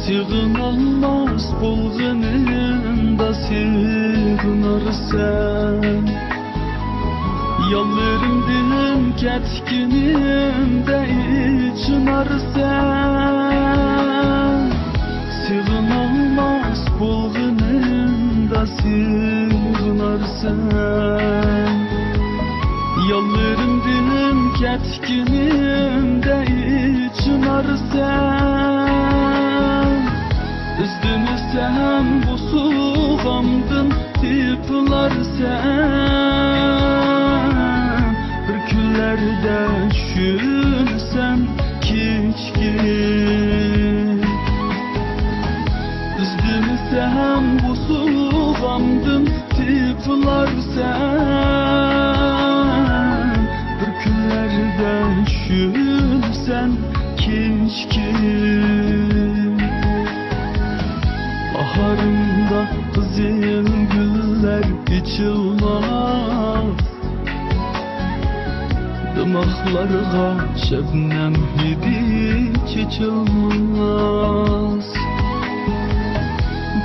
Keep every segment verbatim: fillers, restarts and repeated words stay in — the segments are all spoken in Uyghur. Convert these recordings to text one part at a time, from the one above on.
سېغىنالماس بولغىنىمدا سېغىنارسەن، يانلىرىمدىن كەتكىنىمدە ئېچىنارسەن. سېغىنالماس بولغىنىمدا سېغىنارسەن، يانلىرىمدىن كەتكىنىمدە ئېچىنارسەن. ئىزدىمىسەم بوسۇغامدىن تېپىلارسەن. بىر كۈنلەردە چۈشىنىسەن كېچىكىپ. ئىزدىمىسەم بوسۇغامدىن تېپىلارسەن. بىر كۈنلەردە چۈشىنىسەن كېچىكىپ. باھارىمدا قىزىل گۈللەر ئېچىلماس، دىماقلارغا شەبنەم ھىدى چېچىلماس.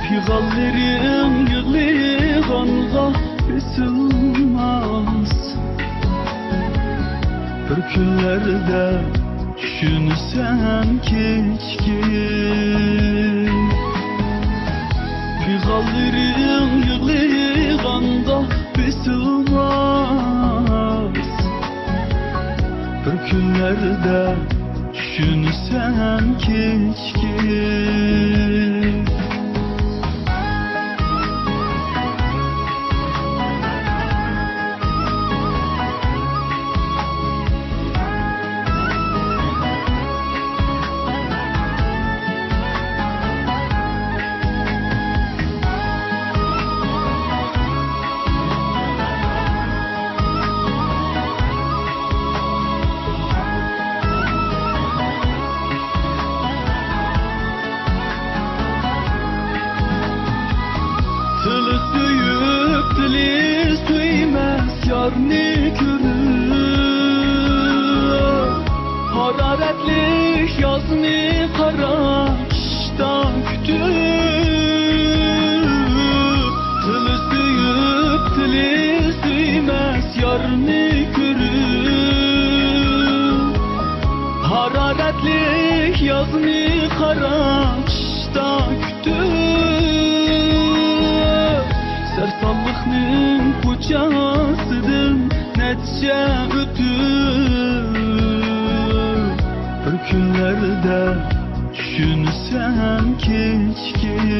پىغانلىرىڭ يىغلىغانغا بېسىلماس. بىر كۈنلەردە چۈشىنىسەن كېچىكىپ. پىغانلىرىڭ يىغلىغاندا بېسىلماس. بىر كۈنلەردە چۈشىنىسەن كېچىكىپ. تىلى سۆيۈپ، تىلى سۆيمەس يارنى كۆرۈپ، ھارارەتلىك يازنى قارا قىشتا كۈتۈپ. تىلى سۆيۈپ، تىلى سۆيمەس يارنى كۆرۈپ، ھارارەتلىك يازنى قارا قىشتا كۈتۈپ. سەرسانلىقنىڭ كوچاسىدىن نەچچە ئۆتۈپ، بىر كۈنلەردە چۈشىنىسەن كېچىكىپ.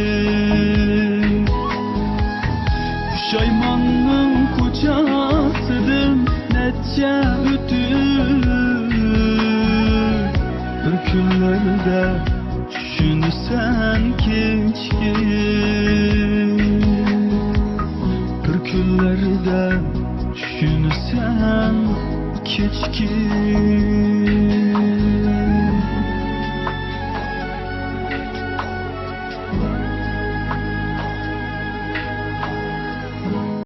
پۇشايماننىڭ كوچاسىدىن نەچچە ئۆتۈپ، بىر كۈنلەردە چۈشىنىسەن كېچىكىپ. بىر كۈنلەردە چۈشىنىسەن كېچىكىپ.